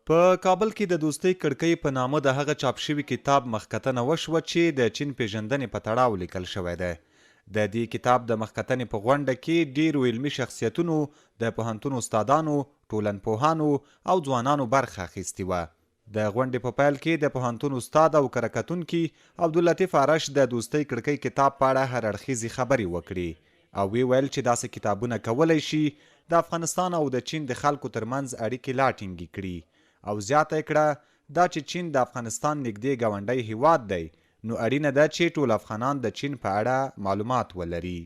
په کابل کې د دوستۍ کړکۍ په نامه د هغه چاپ شوي کتاب مخکتنه وشوه چې د چین پېژندنې په تړاو لیکل شوی دی. د دې کتاب د مخکتنې په غونډه کې ډېرو علمي شخصیتونو، د پوهنتون استادانو، ټولنپوهانو او ځوانانو برخه اخیستې وه. د غونډې په پیل کې د پوهنتون استاد او کره کتونکي عبداللطیف آرش د دوستۍ کړکۍ کتاب په اړه هر اړخیزې خبرې وکړې او ویې ویل چې داسې کتابونه کولی شي د افغانستان او د چین د خلکو ترمنځ اړیکې لا ټینګې کړي او زیاته یې کړه دا چې چین د افغانستان نږدې ګاونډی هیواد دی نو اړینه ده چې ټول افغانان د چین په اړه معلومات ولري.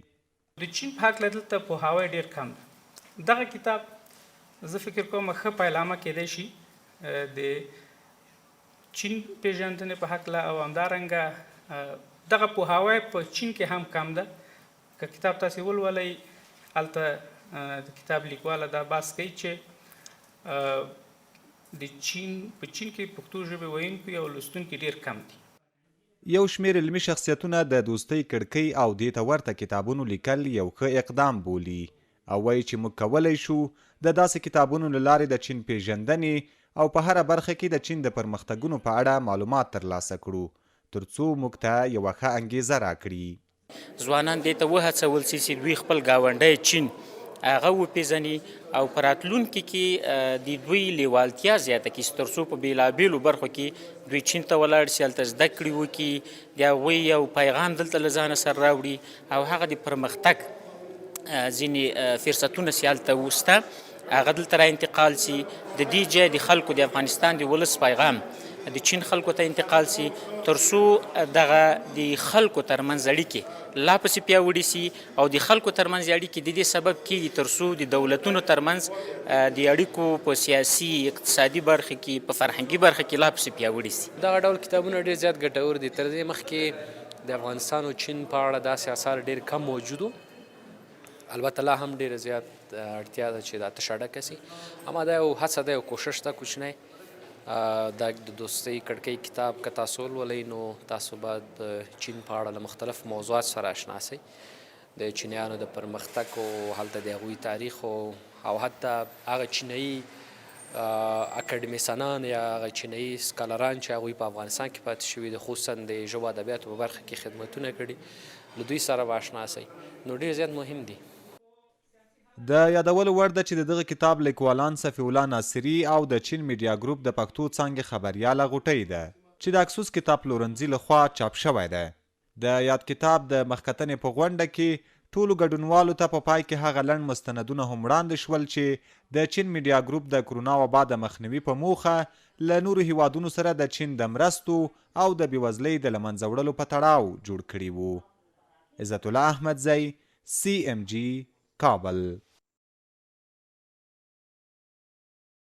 د چین په هکله دلته پوهاوی ډیر کم ده. دغه کتاب زه فکر کوم ښه پیلامه کیدای شي د چین پیژندنې په هکله او همدارنګه دغه پوهاوی په چین کې هم کم ده. که کتاب تاسې ولولئ هلته د کتاب لیکواله دا بحث کوي چې د چین په چین کې پښتو ژبې ویونکي او لوستونکي ډیر کم دي. یو شمېر علمي شخصیتونه د دوستۍ کړکۍ او دې ته ورته کتابونو لیکل یو ښه اقدام بولي او وایي چې موږ کولی شو د داسې کتابونو له لارې د چین پېژندنې او په هره برخه کې د چین د پرمختګونو په اړه معلومات ترلاسه کړو تر څو موږ ته یوه ښه انګېزه راکړي. ځوانان دې ته وهڅول سي چې دوی خپل ګاونډی چین هغه وپیژني او په راتلونکي کې د دوی لیوالتیا زیاته کړي تر څو په بیلابیلو برخو کې دوی چین ته ولاړ سي، هلته زده کړې وکړي، د هغوی یو پیغام دلته له ځانه سره راوړي او هغه د پرمختګ ځینې فرصتونه چې هلته وسته هغه دلته را انتقال سي، د دې ځای د خلکو د افغانستان د ولس پیغام د چین خلکو ته انتقال سي تر څو دغه د خلکو ترمنځ اړیکې لا پسې پیاوړې سي او د خلکو ترمنځ اړیکې د دې سبب کیږي تر څو د دولتونو ترمنځ د اړیکو په سیاسي اقتصادي برخه کې په فرهنګي برخه کې لا پسې پیاوړې سي. دغه ډول کتابونه ډیر زیات ګټور دي، تر دې مخکې د افغانستان او چین په اړه داسې اثار ډیر کم موجود وو، البته لا هم ډیره زیات اړتیا ده چې دا تشه ډکه سي، اما دا یو هڅه ده یو کوشش ده کوچنی. دا د دوستۍ کړکۍ کتاب که تاسو ولولئ نو تاسو به د چین په اړه له مختلف موضوعات سره آشنا سئ، د چینیانو د پرمختګ او هلته د هغوی تاریخ او حتی هغه چینایي اکاډمیسنان یا هغه چینایي سکالران چې هغوی په افغانستان کې پاتې شوي دي، خصوصا د ژبو ادبیاتو په برخه کې خدمتونه کړي، له دوی سره به آشنا سئ، نو ډېر زیات مهم دي. د یادولو وړ ده چې د دغه کتاب لیکوالان صفي الله ناصري او د چین میډیا ګروپ د پښتو څانګې خبریاله غوټۍ ده چې د اکسوس کتاب پلورنځي له خوا چاپ شوی دی. د یاد کتاب د مخکتنې په غونډه کې ټولو ګډونوالو ته په پای کې هغه لنډ مستندونه هم وړاندې شول چې د چین میډیا ګروپ د کرونا وبا د مخنیوي په موخه له نورو هیوادونو سره د چین د مرستو او د بیوزلۍ د له منځه وړلو په تړاو جوړ کړي وو. عزت الله احمدزی، سي اېم جي، کابل.